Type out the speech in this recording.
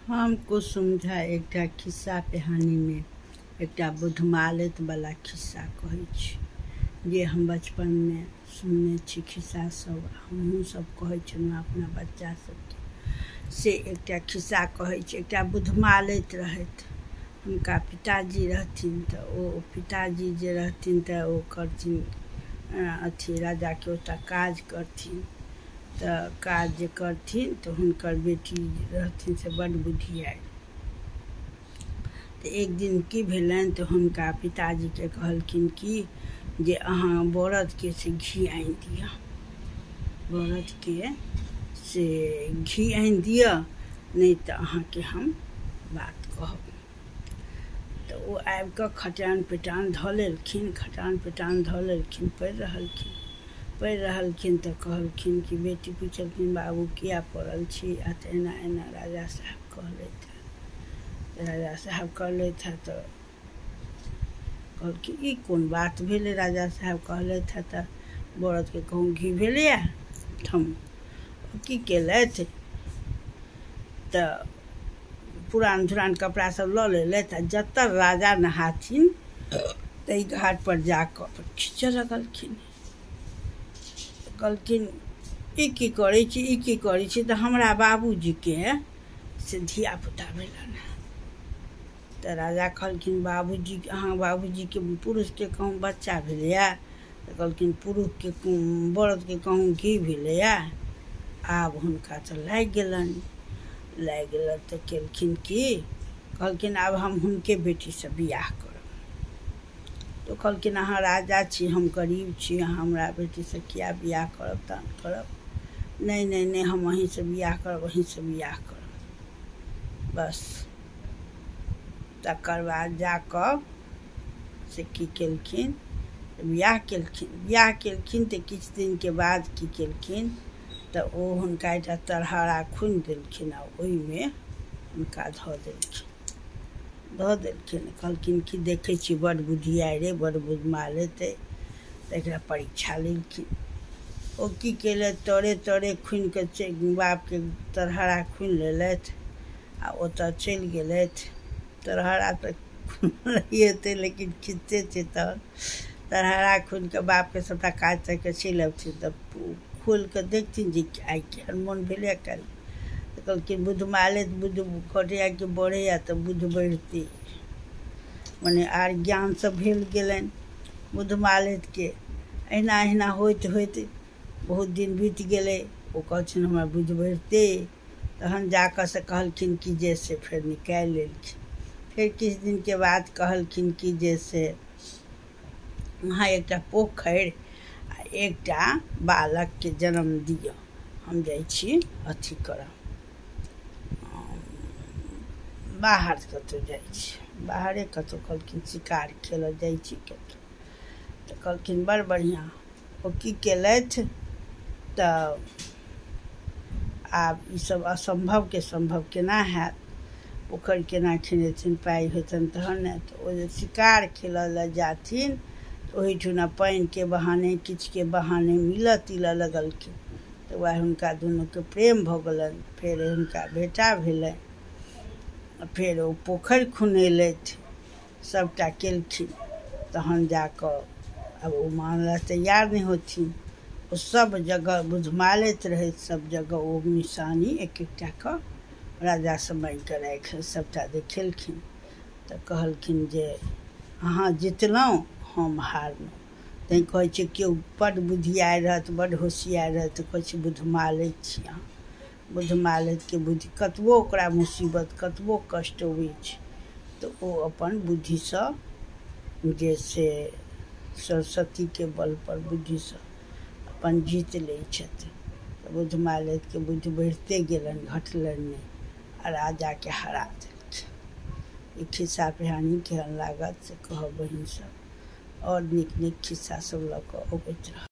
हम कुसुम झा एकटा खिस्सा पिहानीमे एकटा बुधमालैत वाला खिस्सा कहै छी जे हम बचपनमे सुनने छी। खिस्सा सब हमहूँ सब कहै छलहुँ अपना बच्चा सबके। से एकटा खिस्सा कहै छी। एकटा बुधमालैत रहथि, हुनका पिताजी रहथिन। तऽ ओ पिताजी जे रहथिन तऽ ओ करथिन अथी राजाके ओतऽ काज करथिन। तऽ काज जे करथिन तऽ हुनकर बेटी रहथिन से बड्ड बुधियारि। तऽ एक दिन की भेलनि तऽ हुनका पिताजीके कहलखिन कि जे अहाँ बरदके से घी आनि दिअ, बरदके से घी आनि दिअ, नहि तऽ अहाँके हम बात कहब। तऽ ओ आबिकऽ खटान पिटान धऽ लेलखिन, खटान पिटान धऽ लेलखिन, पढ़ि रहलखिन। तऽ कहलखिन कि बेटी पुछलखिन, बाबू किया पड़ल छी? आ तऽ एना एना राजा साहब कहलथि हँ। राजा साहब कहलथि हँ तऽ कहलखिन ई कोन बात भेलै? राजा साहब कहलथि हँ तऽ बरदके कहूँ घी भेलैए? थम की केलथि तऽ पुरान धुरान कपड़ा सब लऽ लेलथि आ जतऽ राजा नहाथिन ताहि घाटपर जाकऽ खींचऽ लगलखिन। कहलखिन ई की करै छी, ई की करै छी? तऽ हमरा बाबूजीके से धियापुता भेलनि हँ। तऽ राजा कहलखिन बाबूजी, अहाँ बाबूजीके पुरुषके कहूँ बच्चा भेलैए? तऽ कहलखिन पुरुषके बरदके कहूँ घी भेलैए? आब हुनका तऽ लागि गेलनि, लागि गेलनि। तऽ केलखिन की, कहलखिन आब हम हुनके बेटीसँ बियाह करब। तऽ कहलखिन अहाँ राजा छी, हम गरीब छी, अहाँ हमरा बेटीसँ किया बियाह करब? तहन करब नहि नहि नहि, हम अहीँसँ बियाह करब, अहीँसँ बियाह करब बस। तकर बाद जाकऽ से की केलखिन, बियाह केलखिन। बियाह केलखिन तऽ किछु दिनके बाद की केलखिन तऽ ओ हुनका एकटा तरहरा खुनि देलखिन आ ओहिमे हुनका धऽ देलखिन, धऽ देलखिन। कहलखिन कि देखै छी बड्ड बुधियारि, बड्ड बुधमालैत अइ, तऽ एकरा परीक्षा लेलखिन। ओ की केलथि, तरे तरे खुनिकऽ बापके तरहरा खुनि लेलथि आ ओतऽ चलि गेलथि। तरहरा तऽ हेतै लेकिन खिस्से छै। तहन तरहरा खुनिकऽ बापके सबटा काज ताजि कऽ चलि अबथिन तऽ खोलिकऽ देखथिन जे आइ केहन मोन भेलैए काल्हि। तऽ कहलखिन बुधमालैत बुध घटैए कि बढ़ैए तऽ बुध बढ़िते, मने आर ज्ञान सब भेल गेलनि बुधमालैतके। अहिना अहिना होइत होइत बहुत दिन बीत गेलै। ओ कहथिन हमरा बुध बढ़िते। तहन जाकऽ से कहलखिन कि जे से फेर निकालि लेलखिन। फेर किछु दिनके बाद कहलखिन कि जे से अहाँ एकटा पोखरि आ एकटा बालकके जन्म दिअ, हम जाइ छी अथी करब, बाहर कतहु जाइ छी, बाहरे कतहु कहलखिन शिकार खेलऽ जाइ छी कतहु। तऽ कहलखिन बड़ बढ़िआँ। ओ की केलथि तऽ आब ईसब असम्भवके सम्भव केना हैत? पोखरि केना खुनेथिन? पाइ हेतनि तहन ने। तऽ ओ जे शिकार खेलऽ लए जाथिन तऽ ओहिठुना पानिके बहाने किछुके बहाने मिलऽ तिलऽ लगलखिन। तऽ वएह हुनका दुनूके प्रेम भऽ गेलनि। फेर हुनका बेटा भेलनि, फेर ओ पोखरि खुनेलथि, सबटा केलखिन। तहन जाकऽ आब ओ मानला तैयार नहि होथिन। ओ सब जगह बुधमालैत रहैत, सब जगह ओ निशानी एक एकटा कऽ राजासँ माँगिकऽ राखि सबटा देखेलखिन। तऽ कहलखिन जे अहाँ जितलहुँ, हम हारलहुँ। तैँ कहै छै केओ बड्ड बुधियारि रहत, बड्ड होशियार रहत तऽ कहै छै बुधमालैत छी अहाँ। बुधमालैतके बुद्धि कतबो ओकरा मुसीबत कतबो कष्ट अबै छै तऽ ओ अपन बुद्धिसँ जे से सरस्वतीके बलपर बुद्धिसँ अपन जीत लै छथि। तऽ बुधमालैतके बुद्धि बढ़िते गेलनि, घटलनि नहि, आ राजाके हरा देलखिन। ई खिस्सा पिहानी केहन लागत से कहब बहिन सब। आओर नीक नीक खिस्सा सब लऽ कऽ अबैत रहब।